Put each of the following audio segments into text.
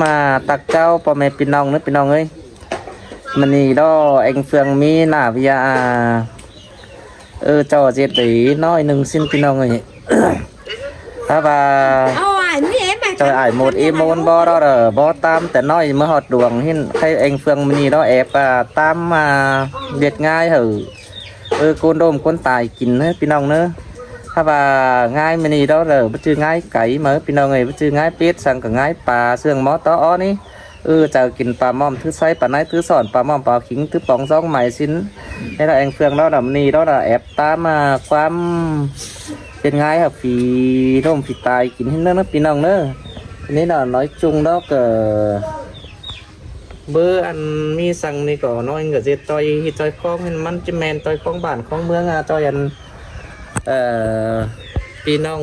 ມາຕັກເຈົ້າພໍ່ແມ່ພີ່ນ້ອງເດີ ພີ່ນ້ອງເອີຍ. ມື້ນີ້ເນາະ ເອັງເຟືອງມີໜ້າເວຍ ເອີ ຈໍເຈັດດີໜ້ອຍໜຶ່ງຊິນ ພີ່ນ້ອງເອີຍ. ຖ້າວ່າ ເອົາ ອ້າຍມີເອັມ ເຈົ້າອ້າຍໝົດອີ່ໂມນບໍ່ເນາະ ເດີ ບໍ່ຕາມແຕ່ນ້ອຍເມື່ອຮອດດວງ ເຫັນໃຄເອັງເຟືອງມື້ນີ້ເນາະ ແອບ ອາ ຕາມມາເຮັດງ່າຍໃຫ້ ເອີ ຄົນໂດມຄົນຕາຍກິນເດີ ພີ່ນ້ອງເດີ. ຖ້າວ່າງ່າຍມື້ນີ້ເນາະ ເດີ ບໍ່ຈື່ງ່າຍໄກມາ ພີ່ນ້ອງເອີຍ ບໍ່ຈື່ງ່າຍເປັດ ສັງກະງ່າຍປາ ເຊື່ອງໝໍຕໍ່ອໍນີ້ ເອີ ເຈົ້າກິນປາໝ້ອມຖືໄຊ ປາໄນຖືສອນ ປາໝ້ອມປາຂິງຖືປອງສອງໄໝຊິນ ໃຫ້ລະແອງເຟືອງເນາະ ດຳນີ້ເນາະ ແອບຕາມມາຄວາມເປັນງ່າຍຫາຜີໂດມຜີຕາຍກິນເດີເນາະ ພີ່ນ້ອງເດີ. ນີ້ເນາະ ນ້ອຍຈຸງເນາະ ກະເບີອັນມີສັງນີ້ກໍນ້ອຍກໍເຈັດ ຕ້ອຍຮີດຕ້ອຍຄອງ ມັນຈະແມ່ນຕ້ອຍຄອງບ້ານຄອງເມືອງ ອາ ຕ້ອຍອັນ ເອີ ພີ່ນ້ອງ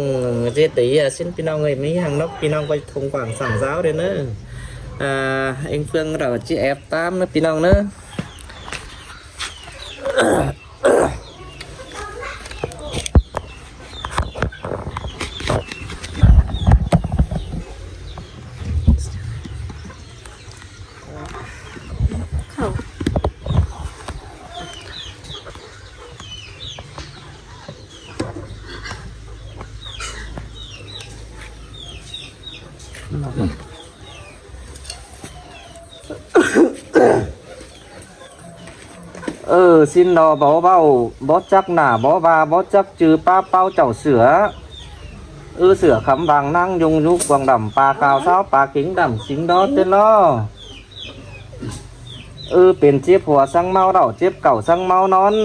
ເຈັດດີອາຊິນ ພີ່ນ້ອງເອີຍ ມີຫຍັງເນາະ ພີ່ນ້ອງກໍທົງຂວາງສັ່ງຊາວເດີເນີ. ອາ ເອັງເຟືອງເຮົາຈະແອບຕາມເດີ ພີ່ນ້ອງເດີ. ເຂົ້າ ເອີ ຊິນເນາະ ບໍ່ເວົ້າ ບໍ່ຈັກໜ້າ ບໍ່ວ່າ ບໍ່ຈັກຈື່ ປ້າເປົ້າເຈົ້າເສືອ ເອີ ເສືອຄຳວັງນາງຍົງຢູ່ກວາງດຳ ປາຂາວຊາວ ປາເຂັງດຳ ຊິງເນາະ ເຕັ້ນເນາະ. ເອີ ເປັນເຈັບຫົວສັງເມົາເຫຼົ້າ ເຈັບເກົ່າສັງເມົານອນ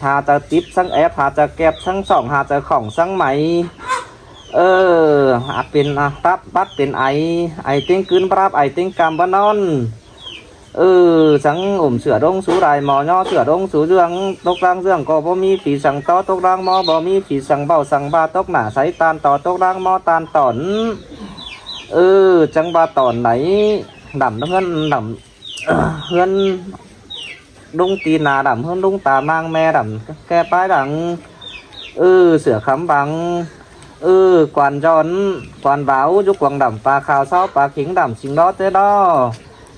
ຫາຈະຕິບສັງແອບ ຫາຈະແກບສັງຊ່ອງ ຫາຈະຂ້ອງສັງໄໝ ເອີ ອາ ເປັນ ອາ ຕັບບັດເປັນໄອ ໄອເຕັງກືນບາບ ໄອເຕັງກຳບານອນ ເອີ ສັງອົມເສືອດົງສູດາຍ ໝໍຍໍເສືອດົງສູເຈື່ອງ ຕົກລ່າງເຈື່ອງກໍບໍ່ມີຜີສັງຕໍ່ ຕົກລ່າງໝໍບໍ່ມີຜີສັງເບົາສັງບາ ຕົກໜ້າໃສຕານຕໍ່ ຕົກລ່າງໝໍຕານຕອນ ເອີ ຈັງວ່າຕອນໃດ ດຳເຮືອນດຳ ເຮືອນດົງຕີນາດຳ ເຮືອນລຸງຕານາງແມ່ດຳ ແກ່ປາຍດັງ ເອີ ເສືອຄຳວັງ ເອີ ກວານຍ້ອນ ກວານບາວ ຢູ່ກວາງດຳ ປາຂາວຊາວ ປາເຂັງດຳ ຊິງເນາະ ເຕັ້ນເນາະ.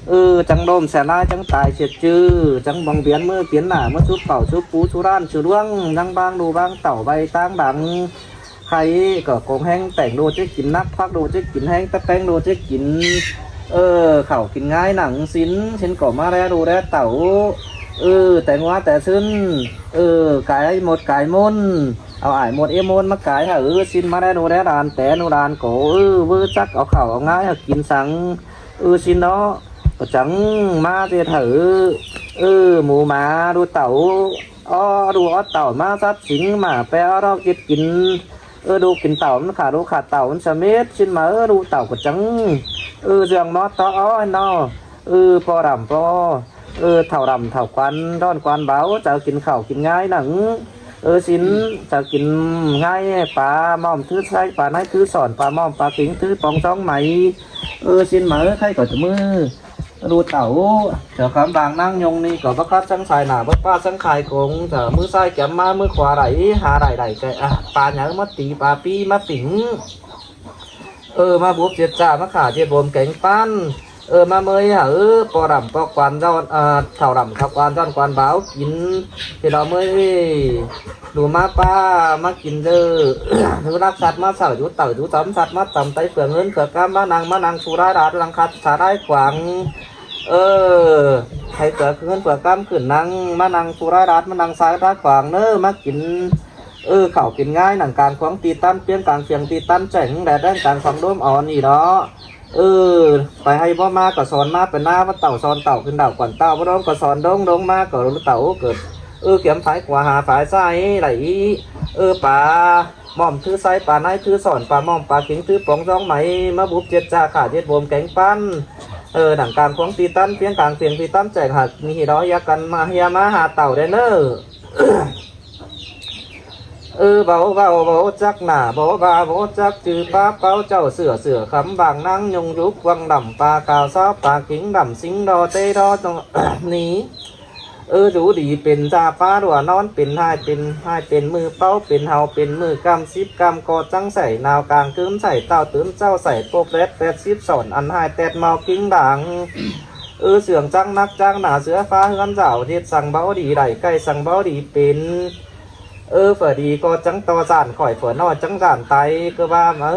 ເອີ ຈັງໂດມແສນລາຍ ຈັງຕາຍເສຍຈື່ ຈັງບັງບຽນມື້ກິນໜ້າ ມາຊຸບເຂົ້າຊຸບປູ ຊຸຮ້ານຊຸລວງ ຍັງບາງດູບາງເຕົ້າ ໃບຕາງດັງ ໄຂ່ກໍກົງແຮງ ແປ້ງດູເຈັກກິນໜັກ ຜັກດູເຈັກກິນແຮງ ຕະແປ້ງດູເຈັກກິນ ເອີ ເຂົ້າກິນງ່າຍໜັງຊິນ ຊິນກໍມາແລດູແລເຕົ້າ ເອີ ແຕ່ງົວແຕ່ຊຶນ ເອີ ກາຍໝົດກາຍມົນ ເອົາອ້າຍໝົດເອໂມນມາກາຍໃຫ້ ເອີ ຊິນມາແລດູແລຫຼານ ແຕ່ໜູຫຼານກໍ ເອີ ເວີຈັກເອົາເຂົ້າເອົາງ່າຍໃຫ້ກິນສັງ ເອີ ຊິນເນາະ ກໍຈັ່ງມາເຮັດໃຫ້ ເອີ ໝູໝາດູເຕົ້າ ອໍ ດູອອດເຕົ້າມາສັດສິງ ໝາແປເອົາດອກເຈັດກິນ ເອີ ດູກິນເຕົ້າມັນຂາ ດູຂາເຕົ້າມັນສະເມັດ ຊິນມາ ເອີ ດູເຕົ້າກໍຈັ່ງ ເອີ ເຊື່ອງໝໍຕໍ່ອໍເນາະ ເອີ ພໍ່ດຳພໍ່ ເອີ ເຖົ້າດຳເຖົ້າກວານ ດອນກວານເບົາ ເຈົ້າກິນເຂົ້າກິນງ່າຍໜັງ ເອີ ຊິນ ເຈົ້າກິນງ່າຍປາໝ້ອມຖືໄຊ ປາໄນຖືສອນ ປາໝ້ອມປາເຂັງຖືປອງສອງໄໝ ເອີ ຊິນມາ ເອີ ໃຄກໍຈະມື ລູກເຕົ້າ ເຈົ້າຄຳບາງນາງຍົງນີ້ກໍບໍ່ຄັດສັງສາຍໜ້າ ບໍ່ປາດສັງຂາຍກົງ ເຈົ້າມືຊ້າຍແກມມາ ມືຂວາໄຫຼຫາໄດ້ໄດ້ແຕ່ ອາ ປາຫຍັງມາຕີ ປາປີ້ມາປິງ ເອີ ມາບຸບເຈັດຈ້າ ມາຂ້າເຈັດໂບມແກງປັນ ເອີ ມາເມີຍ ເອີ ປໍດຳປໍກວານຍ້ອນ ເອີ ເຖົ້າດຳເຖົ້າກວານຍ້ອນກວານບ່າວກິນ ເຮັດເອົາເມີຍ ດູມາປ້າມາກິນເດີ ດູລັກສັດມາເຊົ່າ ຢູ່ເຕົ້າຢູ່ຈຳສັດມາຈຳ ໄຕເຟືອງເງິນເຟືອງຄຳມານັ່ງ ມານັ່ງສູ່ລາຍລາດ ລັງຄັດສາລາຍຂວາງ ເອີ ໃຫ້ເຟືອງເງິນເຟືອງຄຳຂຶ້ນນັ່ງ ມານັ່ງສູ່ລາຍລາດ ມານັ່ງສາຍລາຍຂວາງເດີ ມາກິນ ເອີ ເຂົ້າກິນງ່າຍ ນັ່ງກາງຂວາງຕີຕັນ ປຽງກາງຟຽງຕີຕັນແຈ້ງ ແດດແດງກາງຂວາງໂດມອ່ອນນີ້ເນາະ ເອີ ໄປໄຮ່ບໍ່ມາກໍສອນມາ ໄປນາວ່າເຕົ້າສອນເຕົ້າ ຂຶ້ນດາວກ່ອນເຕົ້າ ບໍ່ດົງກໍສອນດົງ ດົງມາກໍເຕົ້າເກີດ ເອີ ກຽມຝາຍຂວາຫາຝາຍຊ້າຍໄດ້ອີ ເອີ ປາໝ້ອມຖືໄຊ ປາໄນຖືສອນ ປາໝ້ອມປາຂິງຖືປອງສອງໄໝ ມາບຸບເຈັດຈ້າຂ້າເຈັດໂບມແກງປັນ ເອີ ດັງກາງຂວາງຕີຕັນ ປຽງກາງເປັນຕີຕັນແຈ້ງ ຫາກມີຮີດອກຮຽກກັນມາເຮຍມາຫາເຕົ້າແດ່ເນີ ເອີ ເບົາເບົາບໍ່ຈັກໜ້າ ບໍ່ວ່າບໍ່ຈັກຈື່ ປາເປົາເຈົ້າເສືອ ເສືອຄຳບາງນາງຍົງ ຢູ່ກວາງດຳ ປາຂາວຊາວ ປາຂິງດຳ ສິງດໍເຕດໍນີ້ ເອີ ຢູ່ດີເປັນຊາຟ້າ ຫຼືວ່ານອນເປັນຮ້າຍ ເປັນຮ້າຍເປັນມື້ເປົາ ເປັນເຫົ່າເປັນມື້ຄ່ຳ ສິບຄ່ຳກໍຈັ່ງໃສ່ ໜາວກາງຄືນໃສ່ ເຊົ້າຕື່ນເຊົ້າໃສ່ ປົບແລັດແປດສິບສອນ ອັນຮ້າຍແຕດເມົາກິງດັງ. ເອີ ເຊື່ອງຈັກໜັກຈັກໜາ ເສືອຟ້າເຮືອນເຈົ້າ ເຮັດສັງເບົາດີໄດ້ ໄກ່ສັງເບົາດີເປັນ. ເອີ ຝື່ນດີກໍຈັ່ງຕໍ່ສານ ຂ້ອຍຝື່ນນ້ອຍຈັ່ງສານໄຕ ຄືວ່າ ເອີ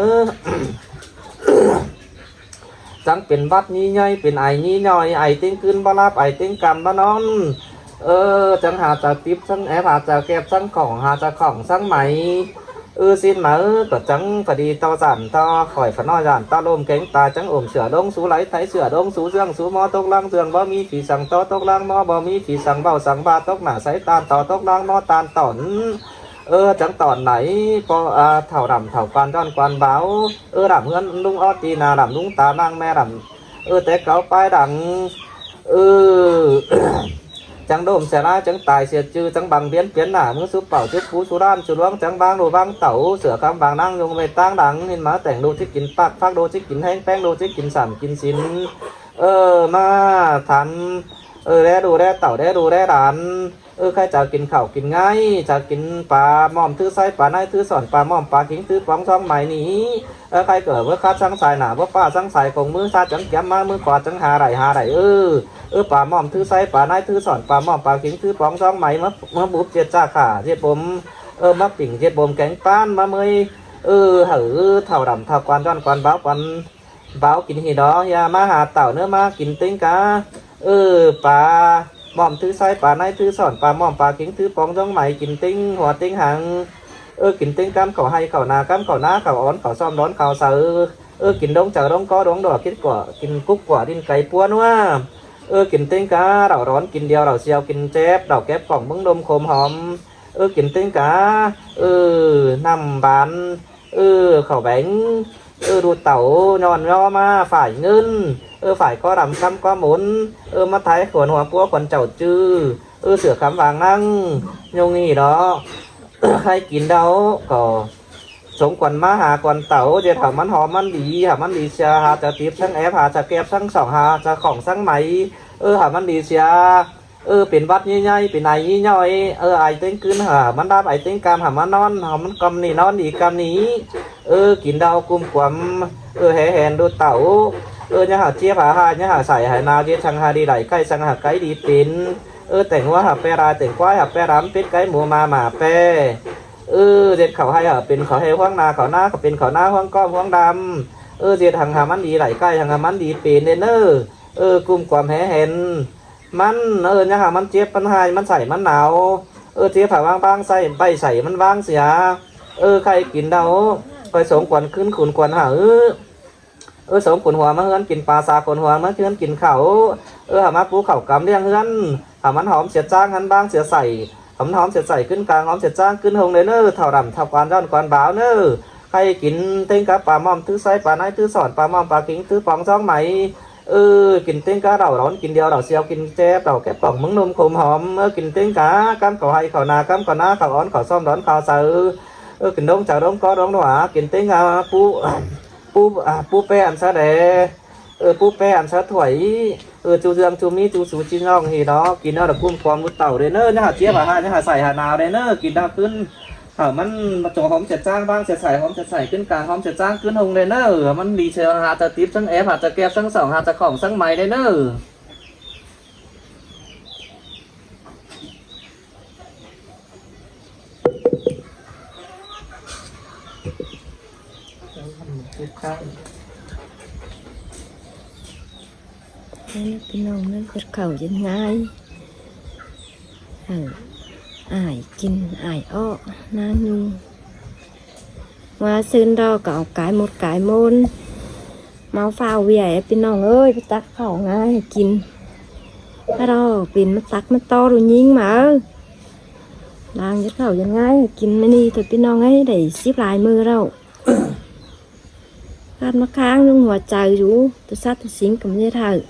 ຈັ່ງເປັນຫວັດຍີ່ໃຫຍ່ ເປັນໄອຍີ່ຍ່ອຍ ໄອເຕັງຄືນບໍ່ຫຼັບ ໄອເຕັງຄ່ຳບໍ່ນອນ. ເອີ ຈັ່ງຫາຈາຕິບ ທັງແອບ ຫາຈາແກບ ທັງຂອງ ຫາຈາຂອງ ທັງໄໝ. ເອີ ສິ້ນມາ ເອີ ກໍຈັ່ງພໍດີຕໍ່ສານຕໍ່ ຂ້ອຍຝື່ນນ້ອຍຢ້ານຕໍ່ລົມແຂງຕາຍ ຈັ່ງອົມເສື້ອລົງສູ່ໄຫຼ ໄຖເສື້ອລົງສູ່ເຊື່ອງ ສູ່ໝໍຕົກລາງເຊື່ອງ ບໍ່ມີຜີສັງຕໍ່ຕົກລາງໝໍ ບໍ່ມີຜີສັງເບົາສັງບາຕົກໜ້າໃສ່ຕານຕໍ່ຕົກລາງໝໍຕານຕອນ. ເອີ ຈັ່ງຕອນໃດ ພໍ ອາ ເຖົ້າດຳເຖົ້າກວານຍ້ອນກວານເບົາ ເອີ ດຳເຮືອນລຸງອໍຕີນາ ດຳລຸງຕານາງແມ່ ດຳ ເອີ ແຕ່ເກົ່າປາຍດັງ. ເອີ ຈັ່ງໂດມເສຍລາຍ ຈັ່ງຕາຍເສຍຈື່ ຈັ່ງບັງບຽນປ່ຽນໜ້າ ມືສຸບເປົ່າ ສຸບພູສຸລານສຸລວງ ຈັ່ງບາງໂດບາງເຕົາ ເສືອຄຳບາງນາງ ຍຸງໄວ້ຕາງດັງ ເຫັນໝາແຕ່ງໂດຊິກິນປາກ ຟັກໂດຊິກິນແຮງ ແປ້ງໂດຊິກິນສາມກິນສິນ. ເອີ ມາຖາມ ເອີ ແລດູແລເຕົາ ແລດູແລຫຼານ. ເອີ ໃຄຈະກິນເຂົ້າກິນງາຍ ຈະກິນປາໝ້ອມຖືໄຊ ປາໃນຖືສອນ ປາໝ້ອມປາຂິງຖືປອງຊອງໄໝນີ້. ເອີ ໃຄເກີດເມື່ອຄາດສັງສາຍໜ້າ ບໍ່ປ້າສັງສາຍຂອງມືຊາດ ຈັ່ງກຽມມາມືຂວາ ຈັ່ງຫາໄດ້ຫາໄດ້. ເອີ ເອີ ປາໝ້ອມຖືໄຊ ປາໃນຖືສອນ ປາໝ້ອມປາຂິງຖືປອງຊອງໄໝ ມາ ມາບຸບເຈັດຈາຂາເຈັດບົມ ເອີ ມາປິ່ງເຈັດບົມແກງປານ ມາເມີຍ ເອີ ເອີ ເຖົ້າດຳເຖົ້າກວານຍ້ອນກວານເບົາກວານ ເບົາກິນຮີດອກ ຢ່າມາຫາເຕົາເນີ ມາກິນເຕັງກາ. ເອີ ປາໝ້ອມຖືໄຊ ປາໃນຖືສອນ ປາໝ້ອມປາຂິງຖືປອງຊອງໄໝ ກິນເຕັງຫົວເຕັງຫາງ. ເອີ ກິນເຕັງກຳເຂົ້າໄຮ່ເຂົ້ານາ ກຳເຂົ້ານາເຂົ້າອອນ ເຂົ້າຊອມດອນເຂົ້າເຊົາ. ເອີ ກິນດົງເຈົ້າດົງກໍດົງດອກ ກິນກວາ ກິນກຸກກວາ ດິນໄກ່ປົວນົວ. ເອີ ກິນເຕັງກາ ເຫຼົ້າຮ້ອນກິນດຽວ ເຫຼົ້າຊຽວກິນແຈບ ເຫຼົ້າແກັບກ່ອງເບິ່ງດົມໂຄມຫອມ. ເອີ ກິນເຕັງກາ ເອີ ນ້ຳບານ ເອີ ເຂົ້າແບງ ເອີ ດູເຕົາຍ້ອນຍໍມາຝ້າຍເງິນ ເອີ ຝ້າຍກໍດຳຄຳກໍມົນ ເອີ ມາໄຖຂວັນຫົວກົວຂວັນເຈົ້າຈື່ ເອີ ເສື້ອຄຳຫວ່າງນັ່ງຍົງນີ້ດອກ ໃຫ້ກິນເດົາກໍສົມຄວນມາຫາກ່ອນເຕົາ ເຮັດໃຫ້ມັນຫອມມັນດີ ໃຫ້ມັນດີເສຍ ຫາຈະຕິບທັງແອບ ຫາຈະແກບທັງສອງ ຫາຈະຂອງທັງໄໝ ເອີ ໃຫ້ມັນດີເສຍ. ເອີ ເປັນຫວັດໃຫຍ່ໆ ເປັນໄອຍີ່ຍ່ອຍ ເອີ ໄອເຕັງຄືນ ຫາມັນດັບ ໄອເຕັງກາມ ຫາມັນນອນ ຫາມັນກຳນີ້ນອນດີກຳນີ້ ເອີ ກິນເດົາກຸມກວມ ເອີ ແຫ່ແຫນດູເຕົາ ເອີ ຢ່າຫາເຈັບຫາຫາຍ ຢ່າຫາໃສ່ຫາໜາວ ເຈັບສັງຫາດີໄຫຼ ໄຂ້ສັງຫາໄກດີເປັນ ເອີ ແຕ່ງງົວຫາແປລາຍ ແຕ່ງຄວາຍຫາແປລຳ ເປັດໄກ່ໝູໝາໝາແປ ເອີ ເຈັດເຂົ້າໄຮ່ຫາເປັນເຂົ້າແຮ່ ຫວງນາເຂົ້ານາ ເຂົ້າເປັນເຂົ້ານາ ຫວງກ້ອມຫວງດຳ ເອີ ເຈັດຫັງຫາມັນດີໄຫຼ ໄກ່ຫັງຫາມັນດີເປັນເດີເນີ ເອີ ກຸມກວມແຫ່ແຫນ ມັນ ເອີ ຢ່າໃຫ້ມັນເຈັບ ມັນຫາຍ ມັນໃສ່ ມັນໜາວ ເອີ ເຈັບຜ້າວາງບາງໃສ່ ໃບໃສ່ມັນວາງເສຍ ເອີ ໃຄກິນເດົາ ຄ່ອຍສົງຄວນຄືນ ຂຸນຄວນຫາ ເອີ ເອີ ສົງຂຸນຫົວມາເຮືອນກິນປາ ສາຂົນຫົວມາເຮືອນກິນເຂົ້າ ເອີ ໃຫ້ມາປູເຂົ້າກຳລ້ຽງເຮືອນ ໃຫ້ມັນຫອມເສຍຈາງ ຫັນບາງເສຍໃສ່ ໃຫ້ມັນຫອມເສຍໃສ່ຂຶ້ນກາງ ຫອມເສຍຈາງຂຶ້ນຫົງເດີເນີ ເຖົ້າດຳເຖົ້າກວານຍ້ອນກວານບາວເນີ ໃຄກິນເຕັງກາ ປາໝ້ອມຖືໄຊ ປາໃນຖືສອນ ປາໝ້ອມປາຂິງຖືປອງຊອງໄໝ ເອີ ກິນເຕັງກາເຫຼົ້າຮ້ອນ ກິນດຽວເຫຼົ້າຊຽວ ກິນແຈບເຫຼົ້າແກັບປ່ອງເບິ່ງນົມໂຄມຫອມ ເອີ ກິນເຕັງກາ ກຳເຂົ້າໄຮ່ເຂົ້ານາ ກຳເຂົ້ານາ ເຂົ້າອອນ ເຂົ້າຊອມດອນ ເຂົ້າເຊົາ ເອີ ກິນດົງເຈົ້າດົງກໍດົງໜວາ ກິນເຕັງກາ ປູ ປູ ອາ ປູແປອັນສະແດ ເອີ ປູແປອັນສະຖວຍ ເອີ ຈູເລື່ອງຈູມີ ຈູສູຈີນ້ອງຮີເນາະ ກິນເອົາດອກກຸ້ມຄວາມມຸດເຕົ້າເດີເນີ ຢ່າຫາເຈັບຫາຫາຍ ຢ່າຫາໃສ່ຫາໜາວເດີເນີ ກິນດາວຂຶ້ນ ເອົາມັນຈງຫອມເສຍຈາງ ບາງເສຍໃສ ຫອມເສຍໃສຂຶ້ນກາງ ຫອມເສຍຈາງຂຶ້ນຫົງເດີເນີ ມັນດີເສຍຫາຈະຕິບ ທັງແອບ ຫາຈະແກບ ທັງສອງ ຫາຈະຂອງ ທັງໄໝເດີເນີ. ໃຫ້ພີ່ນ້ອງເດີ ເຮັດເຂົ້າເຢັນງ່າຍ ໃຫ້ອ້າຍກິນ ອ້າຍເອາະ ນາງຍຸງ ວ່າຊືນດອກກໍເອົາກາຍໝົດກາຍມົນ ເມົາຟ້າວວຽຍ ພີ່ນ້ອງເອີຍ ໄປຕັກເຂົ້າງາໃຫ້ກິນ ອາດອກ ເປັນມາຕັກມາຕໍ່ດູຍິງມາເອີຍ ລ້າງເຮັດເຂົ້າເຢັນງ່າຍໃຫ້ກິນມື້ນີ້ເທີ ພີ່ນ້ອງເອີຍ ໄດ້ສິບຫຼາຍມື້ແລ້ວ ຄາດມາຄ້າງລົງຫົວໃຈຢູ່ ຕົວສັດຕົວສິງກໍບໍ່ໄດ້ເຖົ້າ. ເ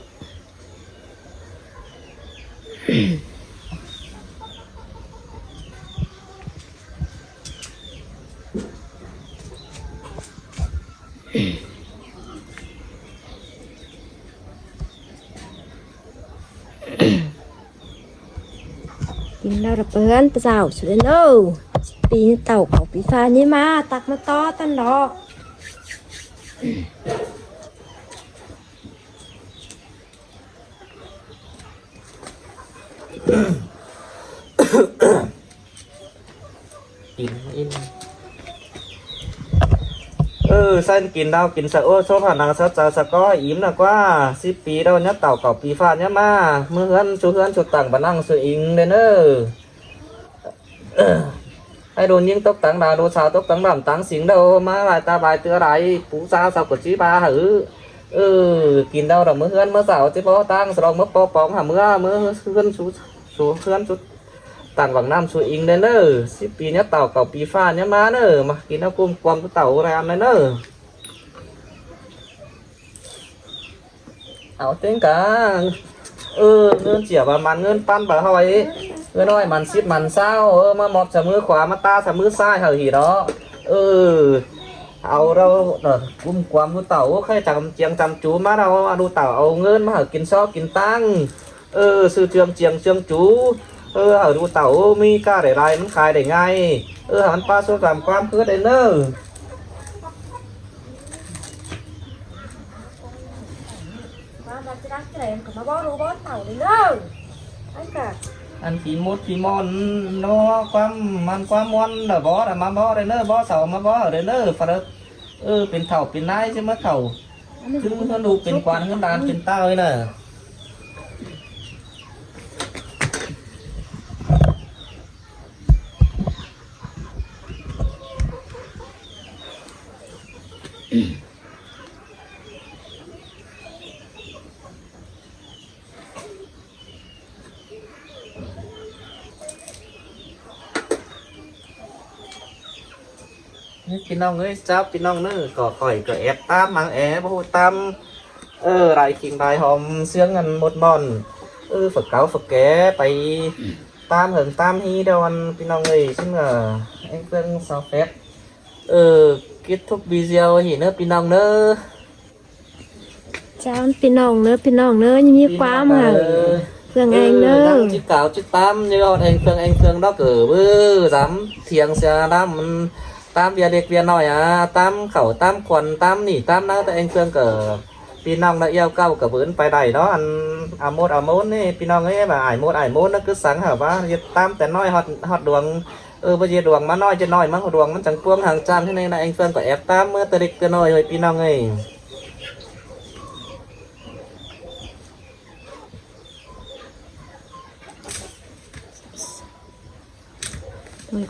ກິນແລ້ວລະເພິ່ນ ຕາສາວສຸດເດີ ສິບປີເຕົ້າເຂົ້າປີຟ້ານີ້ມາ ຕັກມາຕໍ່ຕັນເນາະ. ກິນອີ່ມ ເອີ ຊັ້ນກິນເຫຼົ້າກິນສະໂອ ໂຊພານັງສັດຈາສະກໍອີ່ມນະກວ່າ ສິບປີແລ້ວຍັງເຕົ້າເຂົ້າປີຟ້າຍັງມາ ມື້ເຮືອນສູ່ເຮືອນສູ່ຕັງ ບານັ່ງສູ່ອີ່ງເດີເນີ. ໃຫ້ໂດນຍິງຕົກຕັງດາ ໂດນສາວຕົກຕັງດຳຕັງສິງເດີ ມາຫຼາຍຕາຫຼາຍເທື່ອຫຼາຍ ປູຊາເສົາກໍຈີບາຫື ເອີ ກິນເຫຼົ້າດຳ ມື້ເຮືອນມື້ສາວຈິບໍ່ຕັ້ງ ສະຫຼອງມື້ປໍປອງຫາເມືອ ມື້ເຮືອນສູ່ ສູ່ເຮືອນສູ່ ຕ່າງຫວັງນ້ຳສູ່ອີງເດີເນີ ສິບປີເນາະ ເຕົ້າເກົ່າປີຟ້າຍັງມາເນີ ມາກິນເອົາກຸ້ມກວມຜູ້ເຖົ້າແລມເດີເນີ ເອົາເຕັງກາງ ເອີ ເງິນເສຍບາມັນ ເງິນປັນບາຫອຍ ເງິນອ້ອຍມັນສິບມັນຊາວ ເອີ ມາມອບຊະມືຂວາ ມາຕາຊະມືຊ້າຍເຮົາຫີເນາະ ເອີ ເອົາລາວ ເອີ ກຸ້ມກວມຜູ້ເຖົ້າ ໂອ້ ໃຄຈຳຈຽງຈຳຈູມາລາວ ລູກເຕົ້າເອົາເງິນມາໃຫ້ກິນຊອກກິນຕັງ ເອີ ຊື້ເຄື່ອງຈຽງເຊື່ອງຈູ ເອີ ໃຫ້ລູກເຕົ້າມີກາໄດ້ຫຼາຍ ມັນຂາຍໄດ້ງ່າຍ ເອີ ໃຫ້ມັນປະສົບຕາມຄວາມຄິດໄດ້ເນີ ມາ ມາຈະດັກຈະແຫຼງກໍມາເວົ້າຮູ້ບ່ອນເຖົ້າເດີເນີ ອັນກະ ອັນຂີ້ມົດຂີ້ມົນເນາະ ຄວາມມັນຄວາມມ່ວນລະບໍ່ລະ ມາເວົ້າໄດ້ເນີ ບໍ່ເຖົ້າມາເວົ້າໄດ້ເນີ ຟາເດີ ເອີ ເປັນເຖົ້າເປັນນາຍຊິມາເຖົ້າ ຄືເຮືອນລູກເປັນກວານ ເຮືອນຫຼານເປັນຕາເອີຍນະ ພີ່ນ້ອງເອີຍ ເຈົ້າ ພີ່ນ້ອງເນີ ກໍຂ້ອຍກໍແອບຕາມ ມັງແອ ບໍ່ຮູ້ຕາມ ເອີ ຫຼາຍຄີງຫຼາຍຫອມ ເຊື່ອງກັນໝົດບ່ອນ ເອີ ຝາກເກົ່າຝາກແກ່ໄປຕາມເຫິງຕາມຮີດອນ ພີ່ນ້ອງເອີຍ ຊຶ່ງ ເອີ ແອງເຟືອງຊາວແຟດ ເອີ ກິດທຸກວີດີໂອຮີເນີ ພີ່ນ້ອງເນີ. ເຈົ້າ ພີ່ນ້ອງເນີ ພີ່ນ້ອງເນີ ຍັງມີຄວາມ ພີ່ນ້ອງເອີຍ ເອີ ເຟືອງແອງເນີ ເອີ ຍັງຈິດກາວຈິດຕາມ ຍອດແອງເຟືອງ ແອງເຟືອງດອກເອີ ເອີ ຕາມຖຽງເສຍນ້ຳ ຕາມເບ້ຍເລັກເບ້ຍນ້ອຍ ອາ ຕາມເຂົ້າຕາມຄວັນ ຕາມໜີຕາມນາ ແຕ່ແອງເຟືອງກໍ ພີ່ນ້ອງນະ ອຽວເກົ່າກໍເບິ່ນໄປໄດ້ເນາະ ອັນອາໂມດອາໂມນນີ້ ພີ່ນ້ອງເອີຍ ວ່າອາຍໂມດອາຍໂມນນະ ຄືສັງຫາວ່າ ເຮັດຕາມແຕ່ນ້ອຍຮອດ ຮອດຫຼວງ ເອີ ບໍ່ເຮັດຫຼວງມານ້ອຍ ຈະນ້ອຍມາຫຼວງ ມັນຈັ່ງປວງຫາງຈ້າງ ທີ່ໃນນະ ແອງເຟືອງກໍແອບຕາມເມືອແຕ່ເລັກແຕ່ນ້ອຍເອີຍ ພີ່ນ້ອງເອີຍ. ໂອ້ຍ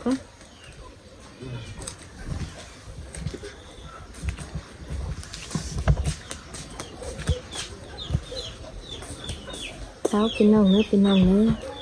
ເຈົ້າ ພີ່ນ້ອງເອີຍ ພີ່ນ້ອງເອີຍ.